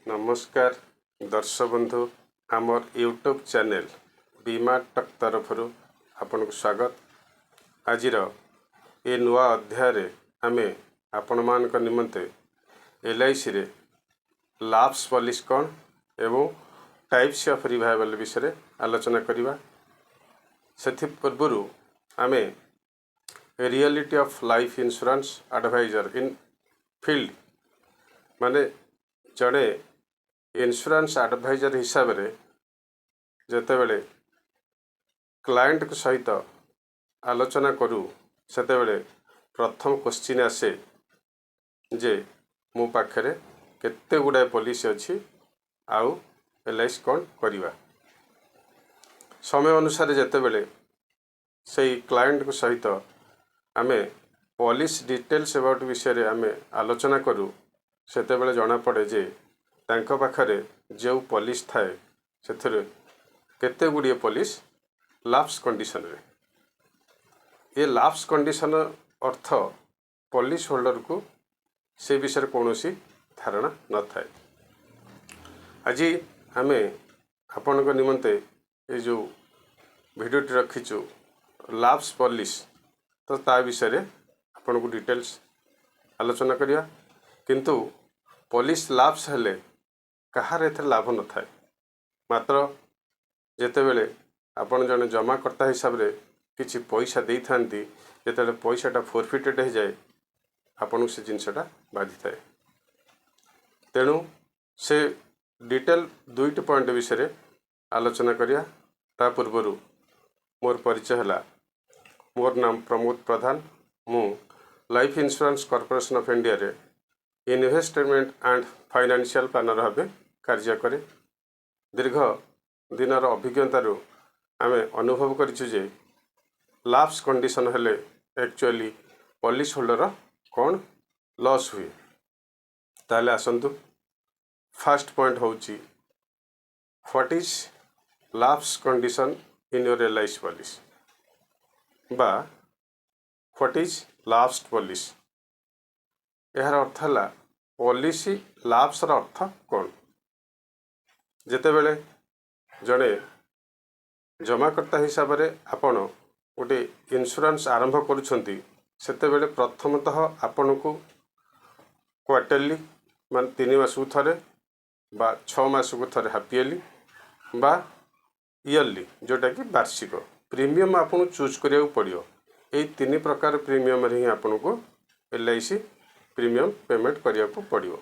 ନମସ୍କାର ଦର୍ଶକ ବନ୍ଧୁ, ଆମର ୟୁଟ୍ୟୁବ୍ ଚ୍ୟାନେଲ୍ ବୀମା ଟକ୍ ତରଫରୁ ଆପଣଙ୍କୁ ସ୍ୱାଗତ। ଆଜିର ଏ ନୂଆ ଅଧ୍ୟାୟରେ ଆମେ ଆପଣମାନଙ୍କ ନିମନ୍ତେ ଏଲ୍ଆଇସିରେ ଲାପ୍ସ ପଲିସି କ'ଣ ଏବଂ ଟାଇପ୍ସ ଅଫ୍ ରିଭାଇଭାଲ୍ ବିଷୟରେ ଆଲୋଚନା କରିବା। ସେଥି ପୂର୍ବରୁ ଆମେ reality of life insurance advisor in field, ମାନେ ଜଣେ ଇନ୍ସୁରାନ୍ସ ଆଡ଼ଭାଇଜର ହିସାବରେ ଯେତେବେଳେ କ୍ଲାଏଣ୍ଟଙ୍କ ସହିତ ଆଲୋଚନା କରୁ, ସେତେବେଳେ ପ୍ରଥମ କୋଶ୍ଚିନ୍ ଆସେ ଯେ ମୋ ପାଖରେ କେତେ ଗୁଡ଼ାଏ ପଲିସି ଅଛି ଆଉ ଏଲ୍ଆଇସି କ'ଣ କରିବା। ସମୟ ଅନୁସାରେ ଯେତେବେଳେ ସେଇ କ୍ଲାଏଣ୍ଟଙ୍କ ସହିତ ଆମେ ପଲିସି ଡିଟେଲ୍ସ ଏବାଉଟ୍ ବିଷୟରେ ଆମେ ଆଲୋଚନା କରୁ, ସେତେବେଳେ ଜଣାପଡ଼େ ଯେ ତାଙ୍କ ପାଖରେ ଯେଉଁ ପଲିସି ଥାଏ, ସେଥିରେ କେତେ ଗୁଡ଼ିଏ ପଲିସି ଲାପ୍ସ କଣ୍ଡିସନରେ। ଏ ଲାପ୍ସ କଣ୍ଡିସନ ଅର୍ଥ ପଲିସି ହୋଲ୍ଡରକୁ ସେ ବିଷୟରେ କୌଣସି ଧାରଣା ନଥାଏ। ଆଜି ଆମେ ଆପଣଙ୍କ ନିମନ୍ତେ ଏ ଯେଉଁ ଭିଡ଼ିଓଟି ରଖିଛୁ ଲାପ୍ସ ପଲିସି, ତ ତା ବିଷୟରେ ଆପଣଙ୍କୁ ଡିଟେଲ୍ସ ଆଲୋଚନା କରିବା। କିନ୍ତୁ ପଲିସି ଲାପ୍ସ ହେଲେ କାହାର ଏଥିରେ ଲାଭ ନଥାଏ। ମାତ୍ର ଯେତେବେଳେ ଆପଣ ଜଣେ ଜମାକର୍ତ୍ତା ହିସାବରେ କିଛି ପଇସା ଦେଇଥାନ୍ତି, ଯେତେବେଳେ ପଇସାଟା ଫୋରଫିଟେଡ଼ ହେଇଯାଏ, ଆପଣଙ୍କୁ ସେ ଜିନିଷଟା ବାଧିଥାଏ। ତେଣୁ ସେ ଡିଟେଲ୍ ଦୁଇଟି ପଏଣ୍ଟ ବିଷୟରେ ଆଲୋଚନା କରିବା। ତା ପୂର୍ବରୁ ମୋର ପରିଚୟ ହେଲା, ମୋର ନାମ ପ୍ରମୋଦ ପ୍ରଧାନ। ମୁଁ ଲାଇଫ୍ ଇନ୍ସୁରାନ୍ସ କର୍ପୋରେସନ୍ ଅଫ୍ ଇଣ୍ଡିଆରେ ଇନଭେଷ୍ଟମେଣ୍ଟ ଆଣ୍ଡ ଫାଇନାନ୍ସିଆଲ ପ୍ଲାନର ଭାବେ କାର୍ଯ୍ୟ କରେ। ଦୀର୍ଘ ଦିନର ଅଭିଜ୍ଞତାରୁ ଆମେ ଅନୁଭବ କରିଛୁ ଯେ ଲାପ୍ସ କଣ୍ଡିସନ୍ ହେଲେ ଆକ୍ଚୁଆଲି ପଲିସି ହୋଲ୍ଡର କ'ଣ ଲସ୍ ହୁଏ। ତାହେଲେ ଆସନ୍ତୁ, ଫାର୍ଷ୍ଟ ପଏଣ୍ଟ ହେଉଛି, what is lapse condition in your LIC policy ବା what is lapsed policy? ଏହାର ଅର୍ଥ ହେଲା, ପଲିସି ଲାପ୍ସର ଅର୍ଥ କ'ଣ? ଯେତେବେଳେ ଜଣେ ଜମାକର୍ତ୍ତା ହିସାବରେ ଆପଣ ଗୋଟେ ଇନ୍ସୁରାନ୍ସ ଆରମ୍ଭ କରୁଛନ୍ତି, ସେତେବେଳେ ପ୍ରଥମତଃ ଆପଣଙ୍କୁ କ୍ୱାର୍ଟରଲି, ମାନେ 3 ମାସକୁ ଥରେ ବା 6 ମାସକୁ ଥରେ, ହାଫ୍ ଇୟରଲି ବା ଇୟରଲି, ଯେଉଁଟାକି ବାର୍ଷିକ ପ୍ରିମିୟମ୍ ଆପଣଙ୍କୁ ଚୁଜ୍ କରିବାକୁ ପଡ଼ିବ। ଏଇ ତିନି ପ୍ରକାର ପ୍ରିମିୟମ୍ରେ ହିଁ ଆପଣଙ୍କୁ ଏଲ୍ଆଇସି ପ୍ରିମିୟମ୍ ପେମେଣ୍ଟ କରିବାକୁ ପଡ଼ିବ।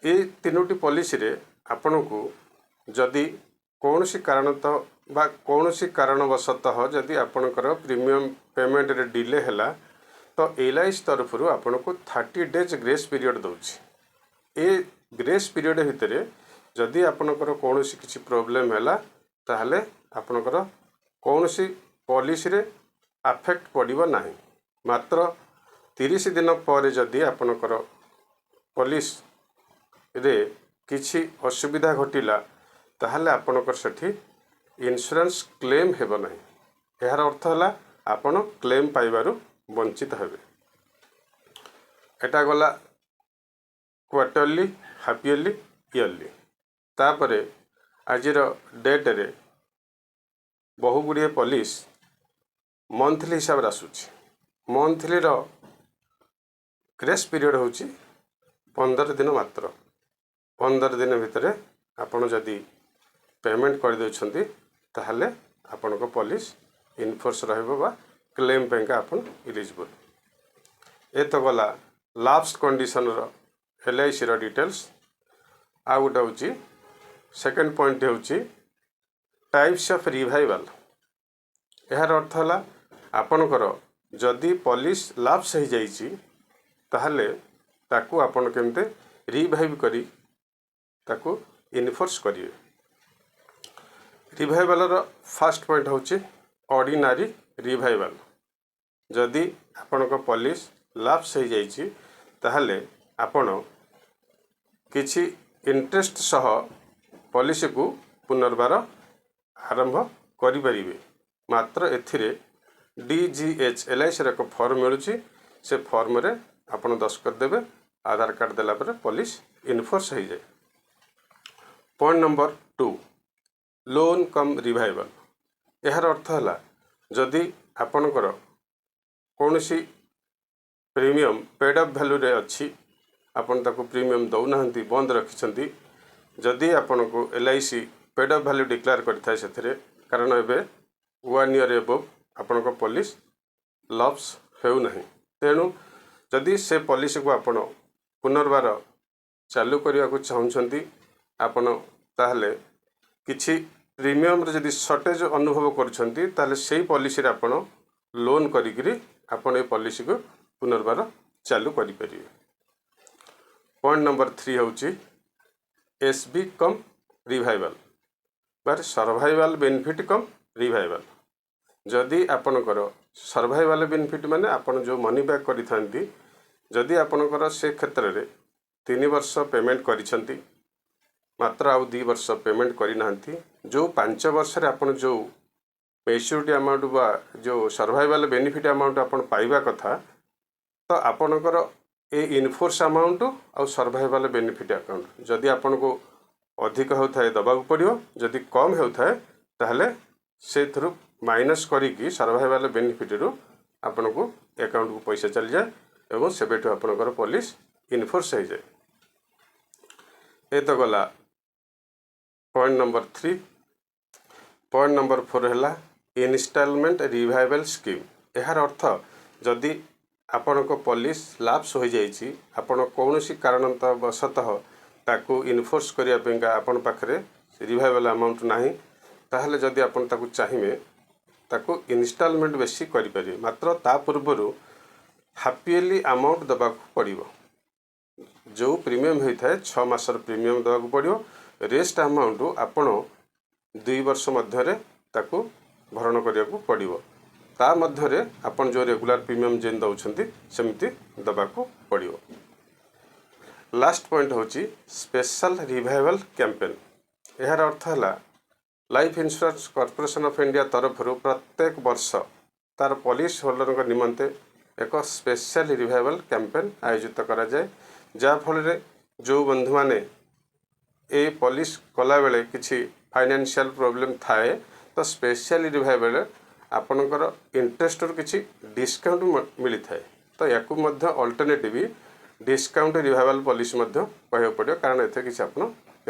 ଏଇ ତିନୋଟି ପଲିସିରେ ଆପଣଙ୍କୁ ଯଦି କୌଣସି କାରଣତଃ ବା କୌଣସି କାରଣବଶତଃ ଯଦି ଆପଣଙ୍କର ପ୍ରିମିୟମ୍ ପେମେଣ୍ଟରେ ଡିଲେ ହେଲା, ତ ଏଲ୍ଆଇସି ତରଫରୁ ଆପଣଙ୍କୁ 30 ଡେଜ୍ ଗ୍ରେସ୍ ପିରିୟଡ଼ ଦେଉଛି। ଏ ଗ୍ରେସ୍ ପିରିୟଡ଼ ଭିତରେ ଯଦି ଆପଣଙ୍କର କୌଣସି କିଛି ପ୍ରୋବ୍ଲେମ୍ ହେଲା, ତାହେଲେ ଆପଣଙ୍କର କୌଣସି ପଲିସିରେ ଆଫେକ୍ଟ ପଡ଼ିବ ନାହିଁ। ମାତ୍ର 30 ଦିନ ପରେ ଯଦି ଆପଣଙ୍କର ପଲିସିରେ କିଛି ଅସୁବିଧା ଘଟିଲା, ତାହେଲେ ଆପଣଙ୍କର ସେଠି ଇନ୍ସୁରାନ୍ସ କ୍ଲେମ୍ ହେବ ନାହିଁ। ଏହାର ଅର୍ଥ ହେଲା, ଆପଣ କ୍ଲେମ୍ ପାଇବାରୁ ବଞ୍ଚିତ ହେବେ। ଏଟା ଗଲା କ୍ୱାର୍ଟରଲି, ହାଫ୍ ଇୟରଲି, ଇୟରଲି। ତାପରେ ଆଜିର ଡେଟ୍ରେ ବହୁ ଗୁଡ଼ିଏ ପଲିସି ମନ୍ଥଲି ହିସାବରେ ଆସୁଛି। ମନ୍ଥଲିର ଗ୍ରେସ୍ ପିରିୟଡ଼ ହେଉଛି 15 ଦିନ ମାତ୍ର। 15 ଦିନ ଭିତରେ ଆପଣ ଯଦି ପେମେଣ୍ଟ କରିଦେଉଛନ୍ତି, ତାହେଲେ ଆପଣଙ୍କ ପଲିସି ଇନଫୋର୍ସ ରହିବ ବା କ୍ଲେମ୍ ପାଇଁକା ଆପଣ ଇଲିଜିବୁଲ୍। ଏ ତ ଗଲା ଲାପ୍ସ କଣ୍ଡିସନର ଏଲ୍ଆଇସିର ଡିଟେଲ୍ସ। ଆଉ ଗୋଟେ ହେଉଛି, ସେକେଣ୍ଡ ପଏଣ୍ଟ ହେଉଛି ଟାଇପ୍ସ ଅଫ୍ ରିଭାଇଭାଲ୍। ଏହାର ଅର୍ଥ ହେଲା, ଆପଣଙ୍କର ଯଦି ପଲିସି ଲାପ୍ସ ହେଇଯାଇଛି, ତାହେଲେ ତାକୁ ଆପଣ କେମିତି ରିଭାଇଭ୍ କରି ତାକୁ ଇନଫୋର୍ସ କରିବେ। ରିଭାଇଭାଲର ଫାର୍ଷ୍ଟ ପଏଣ୍ଟ ହେଉଛି ଅର୍ଡ଼ିନାରୀ ରିଭାଇଭାଲ୍। ଯଦି ଆପଣଙ୍କ ପଲିସି ଲାପ୍ସ ହେଇଯାଇଛି, ତାହେଲେ ଆପଣ କିଛି ଇଣ୍ଟରେଷ୍ଟ ସହ ପଲିସିକୁ ପୁନର୍ବାର ଆରମ୍ଭ କରିପାରିବେ। ମାତ୍ର ଏଥିରେ ଡିଜିଏଚ୍ ଏଲ୍ଆଇସିର ଏକ ଫର୍ମ ମିଳୁଛି। ସେ ଫର୍ମରେ ଆପଣ ଦସ୍ତଖତ ଦେବେ। ଆଧାର କାର୍ଡ଼ ଦେଲା ପରେ ପଲିସି ଇନଫୋର୍ସ ହେଇଯାଏ। Point number 2, loan cum revival. ଏହାର ଅର୍ଥ ହେଲା, ଯଦି ଆପଣଙ୍କର କୌଣସି ପ୍ରିମିୟମ୍ ପେଡ୍ ଅପ୍ ଭ୍ୟାଲୁରେ ଅଛି, ଆପଣ ତାକୁ ପ୍ରିମିୟମ୍ ଦେଉନାହାନ୍ତି, ବନ୍ଦ ରଖିଛନ୍ତି, ଯଦି ଆପଣଙ୍କୁ LIC paid up value declare କରିଥାଏ ସେଥିରେ, କାରଣ ଏବେ ୱାନ୍ ଇୟର୍ ଏବୋଭ୍ ଆପଣଙ୍କ ପଲିସି ଲାପ୍ସ ହେଉନାହିଁ, ତେଣୁ ଯଦି ସେ ପଲିସିକୁ ଆପଣ ପୁନର୍ବାର ଚାଲୁ କରିବାକୁ ଚାହୁଁଛନ୍ତି ଆପଣ, ତାହେଲେ କିଛି ପ୍ରିମିୟମରେ ଯଦି ସର୍ଟେଜ୍ ଅନୁଭବ କରୁଛନ୍ତି, ତାହେଲେ ସେଇ ପଲିସିରେ ଆପଣ ଲୋନ୍ କରିକିରି ଆପଣ ଏ ପଲିସିକୁ ପୁନର୍ବାର ଚାଲୁ କରିପାରିବେ। ପଏଣ୍ଟ ନମ୍ବର 3 ହେଉଛି ଏସ୍ ବି କମ୍ ରିଭାଇଭାଲ୍ ବା ସର୍ଭାଇଭାଲ୍ ବେନିଫିଟ୍ କମ୍ ରିଭାଇଭାଲ୍। ଯଦି ଆପଣଙ୍କର ସର୍ଭାଇଭାଲ୍ ବେନିଫିଟ୍ ମାନେ ଆପଣ ଯେଉଁ ମନି ବ୍ୟାକ୍ କରିଥାନ୍ତି, ଯଦି ଆପଣଙ୍କର ସେ କ୍ଷେତ୍ରରେ 3 ବର୍ଷ ପେମେଣ୍ଟ କରିଛନ୍ତି, ମାତ୍ର ଆଉ 2 ବର୍ଷ ପେମେଣ୍ଟ କରିନାହାନ୍ତି, ଯେଉଁ 5 ବର୍ଷରେ ଆପଣ ଯେଉଁ ମେଚ୍ୟୁରିଟି ଆମାଉଣ୍ଟ ବା ଯେଉଁ ସର୍ଭାଇଭାଲ୍ ବେନିଫିଟ୍ ଆମାଉଣ୍ଟ ଆପଣ ପାଇବା କଥା, ତ ଆପଣଙ୍କର ଏ ଇନଫୋର୍ସ ଆମାଉଣ୍ଟ ଆଉ ସର୍ଭାଇଭାଲ୍ ବେନିଫିଟ୍ ଆମାଉଣ୍ଟ ଯଦି ଆପଣଙ୍କୁ ଅଧିକ ହେଉଥାଏ, ଦେବାକୁ ପଡ଼ିବ। ଯଦି କମ୍ ହେଉଥାଏ, ତାହେଲେ ସେଥିରୁ ମାଇନସ୍ କରିକି ସର୍ଭାଇଭାଲ୍ ବେନିଫିଟ୍ରୁ ଆପଣଙ୍କୁ ଆକାଉଣ୍ଟକୁ ପଇସା ଚାଲିଯାଏ ଏବଂ ସେବେଠୁ ଆପଣଙ୍କର ପଲିସି ଇନଫୋର୍ସ ହେଇଯାଏ। ଏ ତ ଗଲା point number 3। Point number 4 ହେଲା ଇନଷ୍ଟଲମେଣ୍ଟ ରିଭାଇଭାଲ୍ ସ୍କିମ୍। ଏହାର ଅର୍ଥ, ଯଦି ଆପଣଙ୍କ ପଲିସି ଲାପ୍ସ ହୋଇଯାଇଛି, ଆପଣ କୌଣସି କାରଣତଃ ବଶତଃ ତାକୁ ଇନଫୋର୍ସ କରିବା ପାଇଁକା ଆପଣ ପାଖରେ ରିଭାଇଭାଲ୍ ଆମାଉଣ୍ଟ ନାହିଁ, ତାହେଲେ ଯଦି ଆପଣ ତାକୁ ଚାହିଁବେ, ତାକୁ ଇନଷ୍ଟଲମେଣ୍ଟ ବେସିସ୍ କରିପାରିବେ। ମାତ୍ର ତା ପୂର୍ବରୁ ହାଫ୍ ଇୟରଲି ଆମାଉଣ୍ଟ ଦେବାକୁ ପଡ଼ିବ। ଯେଉଁ ପ୍ରିମିୟମ୍ ହୋଇଥାଏ, 6 ମାସର ପ୍ରିମିୟମ୍ ଦେବାକୁ ପଡ଼ିବ। ରେଷ୍ଟ ଆମାଉଣ୍ଟ ଆପଣ 2 ବର୍ଷ ମଧ୍ୟରେ ତାକୁ ଭରଣ କରିବାକୁ ପଡ଼ିବ। ତା ମଧ୍ୟରେ ଆପଣ ଯେଉଁ ରେଗୁଲାର ପ୍ରିମିୟମ୍ ଯେମିତି ଦେଉଛନ୍ତି, ସେମିତି ଦେବାକୁ ପଡ଼ିବ। ଲାଷ୍ଟ ପଏଣ୍ଟ ହେଉଛି ସ୍ପେଶାଲ ରିଭାଇଭାଲ୍ କ୍ୟାମ୍ପେନ୍। ଏହାର ଅର୍ଥ ହେଲା, life insurance corporation of India ତରଫରୁ ପ୍ରତ୍ୟେକ ବର୍ଷ ତାର ପଲିସି ହୋଲ୍ଡରଙ୍କ ନିମନ୍ତେ ଏକ ସ୍ପେଶାଲ ରିଭାଇଭାଲ୍ କ୍ୟାମ୍ପେନ୍ ଆୟୋଜିତ କରାଯାଏ, ଯାହାଫଳରେ ଯେଉଁ ବନ୍ଧୁମାନେ ଏ ପଲିସି କଲାବେଳେ କିଛି ଫାଇନାନ୍ସିଆଲ ପ୍ରୋବ୍ଲେମ୍ ଥାଏ, ତ ସ୍ପେଶାଲ ରିଭାଇଭାଲ୍ ଆପଣଙ୍କର ଇଣ୍ଟରେଷ୍ଟରୁ କିଛି ଡିସକାଉଣ୍ଟ ମିଳିଥାଏ। ତ ୟାକୁ ମଧ୍ୟ ଅଲ୍ଟରନେଟିଭ୍ ଡିସକାଉଣ୍ଟ ରିଭାଇଭାଲ୍ ପଲିସି ମଧ୍ୟ କହିବାକୁ ପଡ଼ିବ, କାରଣ ଏଥିରେ କିଛି ଆପଣ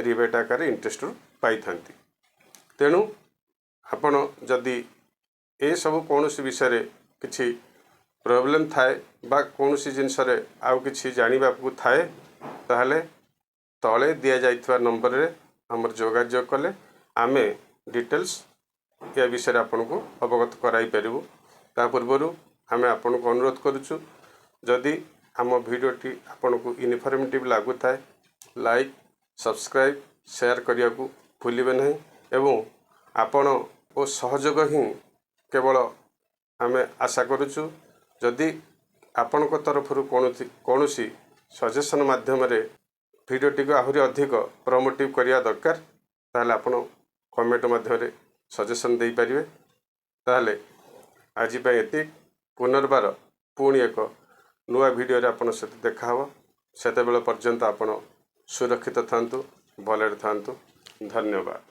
ରିବେଟ୍ ଆକାରରେ ଇଣ୍ଟରେଷ୍ଟରୁ ପାଇଥାନ୍ତି। ତେଣୁ ଆପଣ ଯଦି ଏସବୁ କୌଣସି ବିଷୟରେ କିଛି ପ୍ରୋବ୍ଲେମ୍ ଥାଏ ବା କୌଣସି ଜିନିଷରେ ଆଉ କିଛି ଜାଣିବାକୁ ଥାଏ, ତାହେଲେ ତଳେ ଦିଆଯାଇଥିବା ନମ୍ବରରେ ଆମର ଯୋଗାଯୋଗ କଲେ ଆମେ ଡିଟେଲ୍ସ ଏ ବିଷୟରେ ଆପଣଙ୍କୁ ଅବଗତ କରାଇପାରିବୁ। ତା ପୂର୍ବରୁ ଆମେ ଆପଣଙ୍କୁ ଅନୁରୋଧ କରୁଛୁ, ଯଦି ଆମ ଭିଡ଼ିଓଟି ଆପଣଙ୍କୁ ଇନଫର୍ମେଟିଭ୍ ଲାଗୁଥାଏ, ଲାଇକ୍, ସବସ୍କ୍ରାଇବ୍, ସେୟାର କରିବାକୁ ଭୁଲିବେ ନାହିଁ ଏବଂ ଆପଣ ଓ ସହଯୋଗ ହିଁ କେବଳ ଆମେ ଆଶା କରୁଛୁ। ଯଦି ଆପଣଙ୍କ ତରଫରୁ କୌଣସି କୌଣସି ସଜେସନ୍ ମାଧ୍ୟମରେ ଭିଡ଼ିଓଟିକୁ ଆହୁରି ଅଧିକ ପ୍ରମୋଟିଭ୍ କରିବା ଦରକାର, ତାହେଲେ ଆପଣ କମେଣ୍ଟ ମାଧ୍ୟମରେ ସଜେସନ୍ ଦେଇପାରିବେ। ତାହେଲେ ଆଜି ପାଇଁ ଏତିକି। ପୁନର୍ବାର ପୁଣି ଏକ ନୂଆ ଭିଡ଼ିଓରେ ଆପଣଙ୍କ ସହିତ ଦେଖାହେବ। ସେତେବେଳେ ପର୍ଯ୍ୟନ୍ତ ଆପଣ ସୁରକ୍ଷିତ ଥାନ୍ତୁ, ଭଲରେ ଥାନ୍ତୁ। ଧନ୍ୟବାଦ।